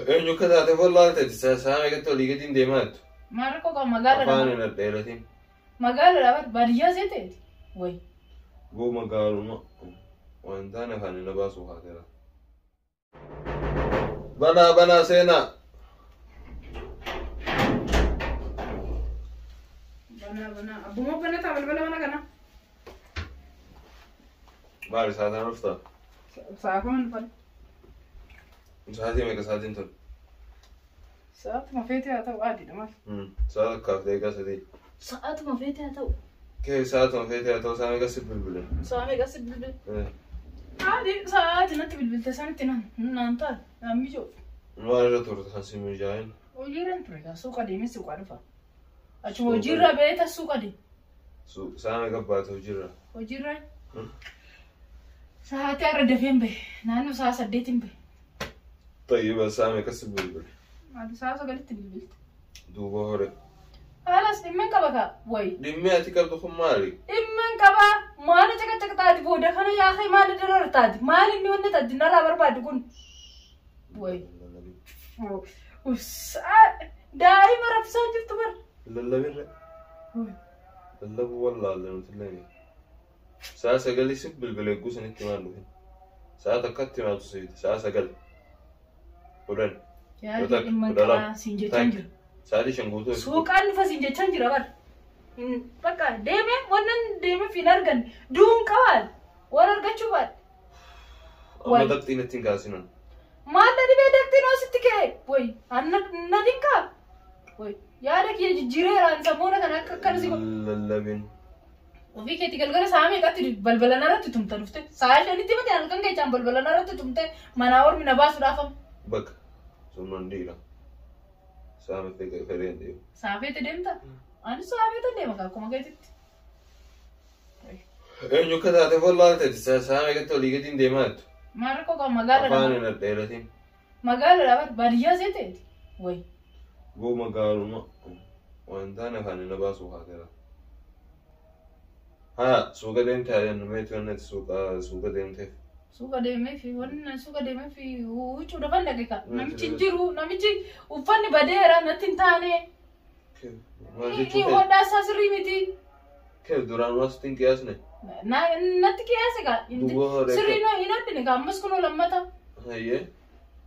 Eenyu akka taate wallaalte sa'a meeqatti olii gadi hin deemaa jettu. Maal rakkoo qaba magaala Afaan dha. hin dheeratin. Magaala dha baadiyyaa see ta'eeti. Wayi. Boo magaaluma waan taane afaan hin baasu haatera. Banaa banaa seenaa. Banaa banaa abbuma banataa balbala mana kana. Maali sa'aataan dhuftaa? Sa'a kaman dhufan. Sa'aatii meeqa sa'aatiin tun? Sa'aatuma feete haa ta'u adiidha maal. Sa'a takkaaf daqiiqaa sadii. Sa'aatuma feete haa ta'u. Kee sa'aatuma feete haa ta'u sa'a meeqa si bilbilan? Sa'a meeqa si bilbile? Haadhi sa'aati natti bilbilte sanitti naan naan ta'a naan mijoo. Maal irra turte kan si mijaa'in? Hojiirra ture gaa suuqa deemee suuqaa dhufa. Achuma hojiirra beeta suuqa deeme. Sa'a meeqa baate hojiirra? Hojiirra sa'aatii har'a dafeen bahe naannoo sa'a saddeetiin bahe. Tayyiba sa'a meeqa si bilbile? Ati sa'a sagalitti bilbilte. Duuba hore. Haalas dhimma hin qaba kaa wayi. Dhimmi ati qabdu kun maali? Dhimma hin qaba maali caqacaqtaati booda kana yaakee maali darartaati maali inni wanni taati narraa barbaadu kun. Wayi. Daa'ima raffisaa jirtu bar. Lallabirra. Lallabuu wallaalle nuti illee. Sa'a sagalii si bilbile eeguu sanitti maal dhufin? Sa'a takkatti maaltu siiti? Sa'a sagal. 10. Yaadni dhimma hin qabaa siin jechaan jira. Sa'aatii 5 guutuu. Suuqaan dhufa siin jechaan jira bar. Bakka deemee wannan deemeef hin arganne du'uun qabaan waan argachuu baadhe. Amma daqxiin ittiin kaasinan. Maal na dhibee daqxiin hoositti ka'e? Wayi na dinqaa? Wayi yaada kiyya jijjiireeraan sammuuna kana akka akkana si godhu. Lallabin. Ofii keetti galgala sa'a meeqatti balbala narratti tumta dhufte? Sa'a shanitti miti halkan keechaan balbala narratti tumte manaa ormi na baasuudhaaf amma. Bakka summan dhiira. Sa'a fedheen deema. Sa'a feete deemta? Ani sa'a feete deema akkuma keetitti. Eenyu akka taate wallaalte sa'a meeqatti olii gadi hin deemaa jettu. Maal rakkoo qaba magaala Afaan dha. hin dheeratin. Magaala dha baadiyyaa see ta'eeti. Wayi. Boo magaaluma waan taane afaan hin baasu haatera. Haa suuqa deemtee haa jennu meetii wanni ati suuqa suuqa deemteef. Suuqa deemee fi wanni suuqa deemee fi huccuu dhafan dhaqe ka. Namichi hin jiru namichi uffanni badeera natti hin taane. Maal jechuu kee? Hodhaa isaa sirrii miti. Kee duraan waan sitti hin qiyaasne. Natti qiyaase ka. Duwwaa hodhee Sirrii noo hin hodhine ka ammas kunoo lammata. Hayyee.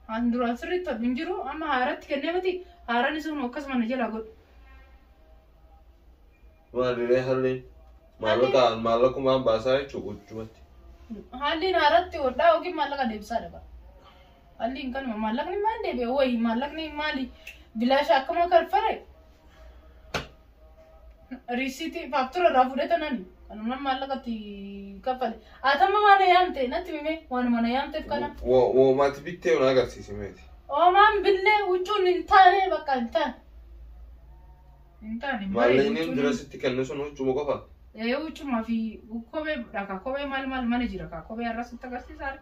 An duraan sirriitti hodhu hin jiru amma haaratti kennee miti haaraan isa kunoo akkasuma na jalaa godhu. Maaliree halliin? Maallaqa maallaqumaan baasaa jechuun huccumatti. Halliin haaratti hodhaa yookiin maallaqa deebisaa dhaqa. Halliin kanuma maallaqni maal deebi'e wayi maallaqni maali bilaasha akkuma kalfare. Riisiitii faaktura irraa fuudhee nani kanuma maallaqatti kaffale. Atamma maana yaamte natti mime waanuma na yaamteef kana. Woomaati bittee na agarsiisi meeti. Oomaan billee huccuun hin taane bakka hin taane. Hin taane hin bareedu Maallaqni huccuun. dura sitti kenne sun huccuma qofa. Ee huccumaa fi kophee dhaka kophee maal maal mana jira ka kophee har'a sitti agarsiisaa.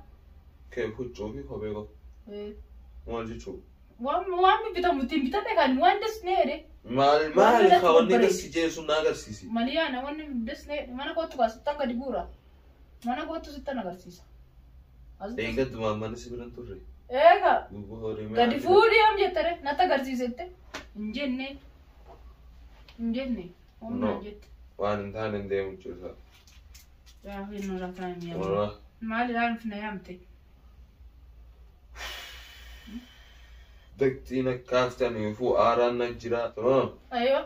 Kee huccuu fi kophee qofa. Maal jechuu? Waan waan bitamu ittiin bitadhe kan waan desnee jedhe. Maal Waan maali natti ka wanni babbareedu. gasi jeesu na agarsiisi. Maliyaana wanni desnee mana kootu kaa sittan gadi guura. Mana kootu sittan agarsiisa. Eeggaddumaan mana si biran turre. Eega Duuba horii gadi fuudhii am jettare natti agarsiisette. Hin jenne. Hin jenne. Humna No. jette. Waan hin taane hin deemu jechuudha. Yaa hin rakaa hin yaamne. Walaa. Maal ilaaluuf na yaamte? Daqxiin akkaaftaniifuu aaraan na jira. Tamam. Ayyo.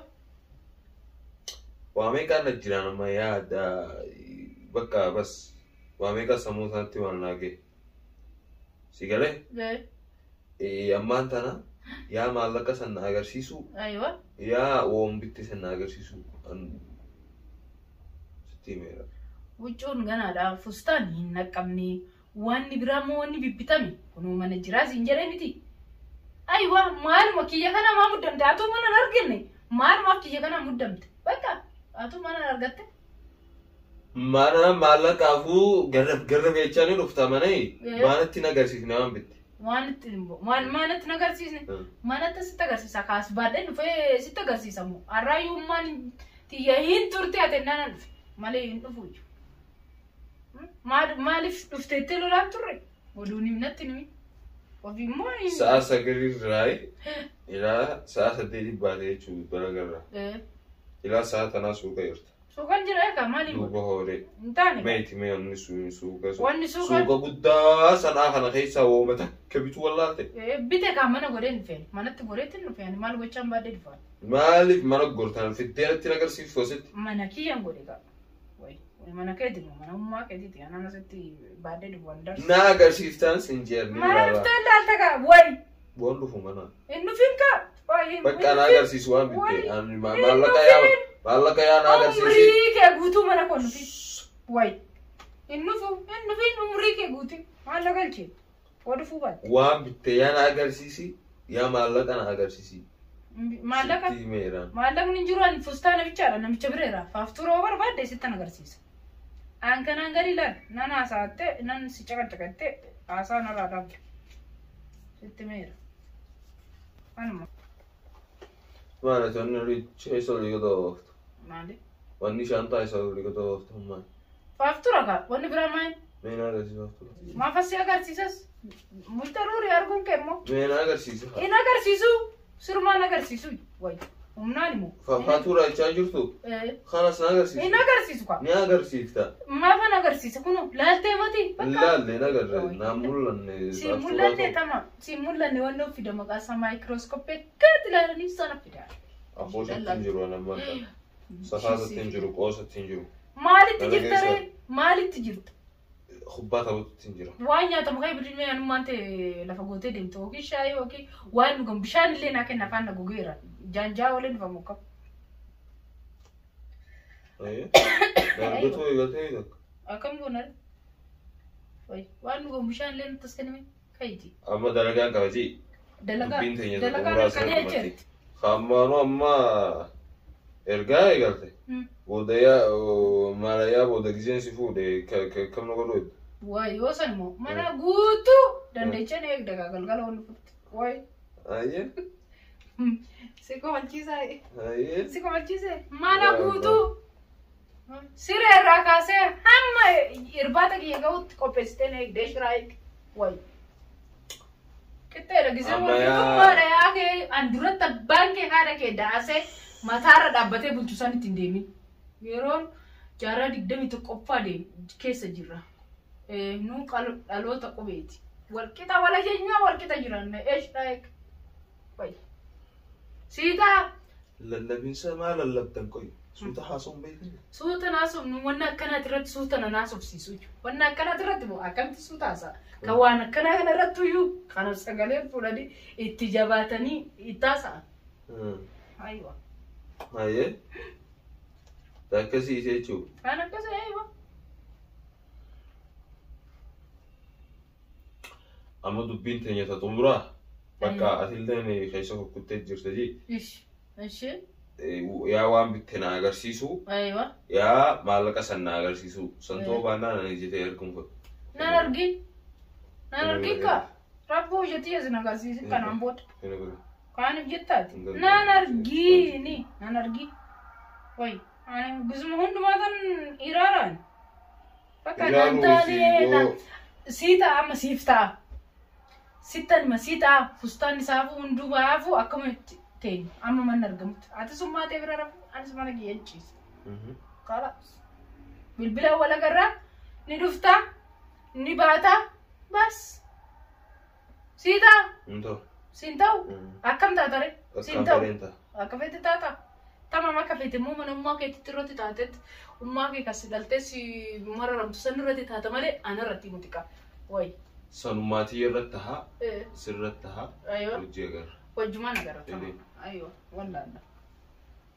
Waa meeqaan na jira nama yaada bakka bas waa meeqa sammuu isaatti waan naa gahe. Si galee? Ammaan tana yaa maallaqa san na agarsiisu Ayyo. yaa woon bitte san na agarsiisu sitti himeera. Huccuun ganaadha. Fustaan hin naqqabne. Wanni biraa immoo wanni bibbitame. Kunuu mana jiraa siin jedhee miti. Aywa maaluma kiyya kana maa muddamte? Atuu mana hin arginne. Maalumaaf kiyya kana muddamte? Bakka atuu mana hin argatte. Mana maallaqaafuu garra garra jechaa ni dhufta mana maanatti na agarsiisne waan bitte. Waan itti waan manatti na agarsiisne. Manatti sitti agarsiisa kaas baadhee dhufee sitti agarsiisa immoo. Har'aayyummaan tiyya hin turte ati naan dhufe malee hin dhufu iyyuu. Maaliif dhufte itti lolaan turre? Oduun natti nimi. Ofii immoo Sa'a 9 irraa ilaa sa'a 8 baate jechuudha dalagarraa. Ilaa sa'a tanaa suuqa jirta. Suuqan jira egaa maaliin Duuba hooree. Hin taane. Meeti mee wanni suuqa sun. Wanni suuqa Suuqa guddaa sanaa kana keessaa wooma takka bituu wallaalte. Bite kaa mana godhee hin dhufeen. Manatti godheetti hin dhufeen. Maal gochaan baadhee dhufaan? Maaliif mana gortaan fiddee natti agarsiiftu asitti? Mana kiyyaan godhe kaa. Wayi mana keeti moo mana ummaa keetiiti. Anaan asitti baadhee dhufu waan darsu. Na agarsiiftaan sin jeerni Mana ilaalaa. dhuftee ilaalta kaa. Wayi Waan dhufu mana. hin dhufin kaa. Wayi Bakka na agarsiisu waan bitte. Wayi. Ani maallaqa yaa maallaqa yaa na agarsiisi. Umrii kee guutuu mana koo dhufin. Wayi hin dhufu, hin dhufin umrii kee guutuu. Maal galchee? Waa dhufuu baate. Waan bitte yaa na agarsiisi yaa maallaqa na agarsiisi. Maallaqa Sitti himeeraan. Maallaqni hin jiru, ani fustaana bichaadha namicha bireera. Faaftuura yoo barbaadde sittan agarsiisa. An kanaan gadi ilaal nan haasa'atte nan si caqacaqatte haasaa narraa dhaabde. Sitti meera. Anuma. Maali wanni riicha isa olii gad ooftu? Maali? Wanni shaantaa isa olii gad ooftu maali? Faaftuura kaa wanni biraa maali? Mee na agarsiisi faaftuura. Maaf asii agarsiisas? Multa ruurii arguun kee immoo. Mee na agarsiisi. Hin agarsiisu. Sirumaan agarsiisu. Wayi humnaan immoo. Faaftuura jechaa jirtu? Kanas na agarsiisi. Hin agarsiisu kaa. Ni agarsiifta. Maafan agarsiisa kunoo laaltee mati. Laalle hin agarre naan mul'anne. Si mul'anne tama si mul'anne wanni of fida maqaa isaa maayikirooskooppii akkatti ilaalanii sana fida. Afoosatti hin jiru ani ammaan kana. Safaasatti hin jiru, qoosatti hin jiru. Maalitti Dalagaa jirta ree? Maalitti jirta? Kubbaa taphatutti hin jira. Waan nyaatamu kan ibiddi anummaan ta'e lafa gootee deemte yookiin shaayii yookiin waan dhugamu bishaan illee naa kenna afaan na gogeera. Jaanjaa waliin dhufamu qabu. Dargatu eegaltee takka. Akkam goona? Waan dhugamu bishaan illee nutti as kenname kayti. Amma dalagaan qabati. Dalagaa Dubbiin teenya dalagaan muraasa akkanee dhumatti. jetti. Hammaanuu amma ergaa eegalte. Booda yaa maalayyaa booda gizeen si fuudhe kam na godhu. Wayi yoo san immoo mana guutuu dandeechee na eegda galgala waan dhufutti. Wayi. Ayyee. Si komalchiisaa. Ayyee. Si komalchiise mana guutuu siree irraa kaasee hamma irbaata kiyya gahutti qopheessitee na eegdee shiraa eegde. Wayi. Qixxeedha gisee Amma yaa- walqixxummaadha yaa kee an duratti abbaan kee haadha kee daasee mataarra dhaabbatee bulchu san ittiin deemin. Yeroon jaarraa 21ffaa deemu keessa jirra. Nu dhaloota qubeeti. Walqixa wala jeenyaa walqixa jiran eesh eeg. Wayi. Siitaa. Lallabinsa maa lallabdan qoy? Suuta haasa'uun beekani? Suuta naasofnu wanna akkanaati irratti suuta na naasofsiisu jechuudha. Wanna akkanaati irratti moo akkamitti suuta haasa'a? Kan waan akkanaa kana irratti iyyuu kana sagalee fuudhanii itti jabaatanii itti haasa'an. Ayiwa. Ayyee. Akkasii jechuudha. Kan akkasii ayiwa. Amma dubbiin teenya ta xumuraa. Bakka atillee keessa kukkuttee jirta jee. Ishi. Ishi. Yaa waan bitte na agarsiisu. Ayiwa. Yaa maallaqa san na agarsiisu. San ta'uu baannaan ani jetee erguun godhu. Nan argin. Nan argin kaa. Rabboo hojjetii as na agarsiisi kanaan booda. Kaaniif jettaati. Nan argiini. Nan argi. Wayi. Ani gisuma hundumaa tan iraaraan. Bakka nan taanee nan sii ta'a amma siif ta'a. Sittan ma sii ta'a fustaan isaafu hundumaafu akkuma itti teenya amma manni argamutti. Ati summaa ta'e bira rafu anis mana kiyya ciisa. Kalaas. Bilbila wal agarraa ni dhuftaa ni baataa bas. Sii ta'a Hin ta'u. siin ta'u akkam taata ree siin Akkaan ta'u. fedheen ta'a. Akka feete taata. Tamam akka feete immoo mana ummaa keetitti irratti taatetti ummaa kee kas dhaltee si mararamtu san irratti taata malee ana irratti muti qaba. Wayi. Sanummaatii irratti tahaa, sirratti tahaa, Aywa. hojii agarra. Wajjumaan agarra. Elee. Aywa. Wallaalla.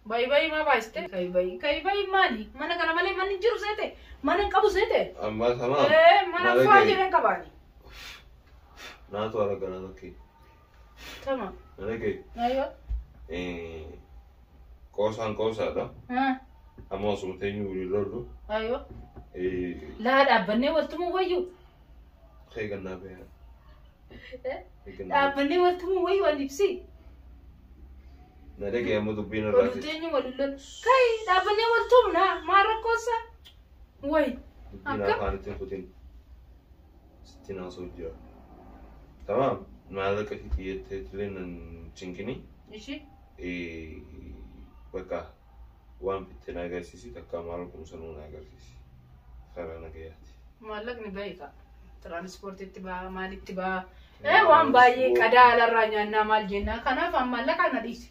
Bayi bayi maa baay'iste? Kayi bayi. Kayi bayi maali? Mana kana malee manni hin jiru seete? Mana hin qabu seete? Amma tamaa. Mana Maal faa ga'e? jedhan qabaani. Naatu ala ganaa tokkee. Tamam. Mana ga'e. Aywa. Qoosaan qoosaadha. Amma osuma teenyuu waliin lollu. Aywa. Laa dhaabbannee waltumuu wayyu. Eegannaa beekaa. Dhaabbannee waltumuu wayyu wal ibsi. Na dhagee amma dubbiin irraa Walii teenyu walii lolu. Kai dhaabbannee waltumna maal rakkoosa? Wayi. Dubbiin afaan ittiin kutin. Sittiin haasa'u jira. Tamaam. Maallaqa kiyyateetillee nan cinqini. Ishii. Bakka waan bitte na agarsiisi takka maallaquma sanuu na agarsiisi. Karaa nagayaati. Maallaqni bahe ka. Tiraanispoortiitti baha maalitti baha. Waan baay'ee qadaa alarraa nyaannaa maal jennaa kanaaf an maallaqa na dhiisi.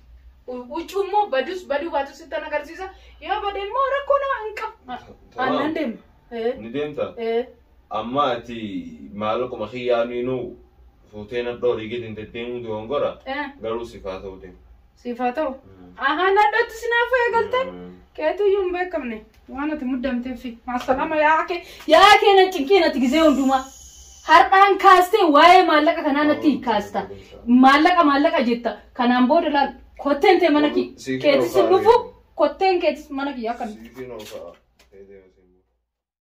Huccuu immoo badus baduu baatus sittan agarsiisa. Yoo bade immoo rakkoo nama hin qabu. Annan deema. Ni deemta? Amma ati maallaquma kiyyaaniinuu fuutee nadhoo riigitiin deddeemuu dogongora garuu siif haa ta'u deema. Siif haa ta'u. Ahaa nadhootti sinaaf eegalte. Keetu iyyuu hin beekamne. Waan ati muddamteef. Maasalama yaa kee yaa kee nan cinqiin ati gizee hundumaa. Har'aan kaastee waa'ee maallaqa kanaa natti kaasta. Maallaqa maallaqa jetta. Kanaan booda laal kotteen tee mana kiyya. Keetis hin dhufu kotteen keetis mana kiyya akkan. Siifiin oofaa.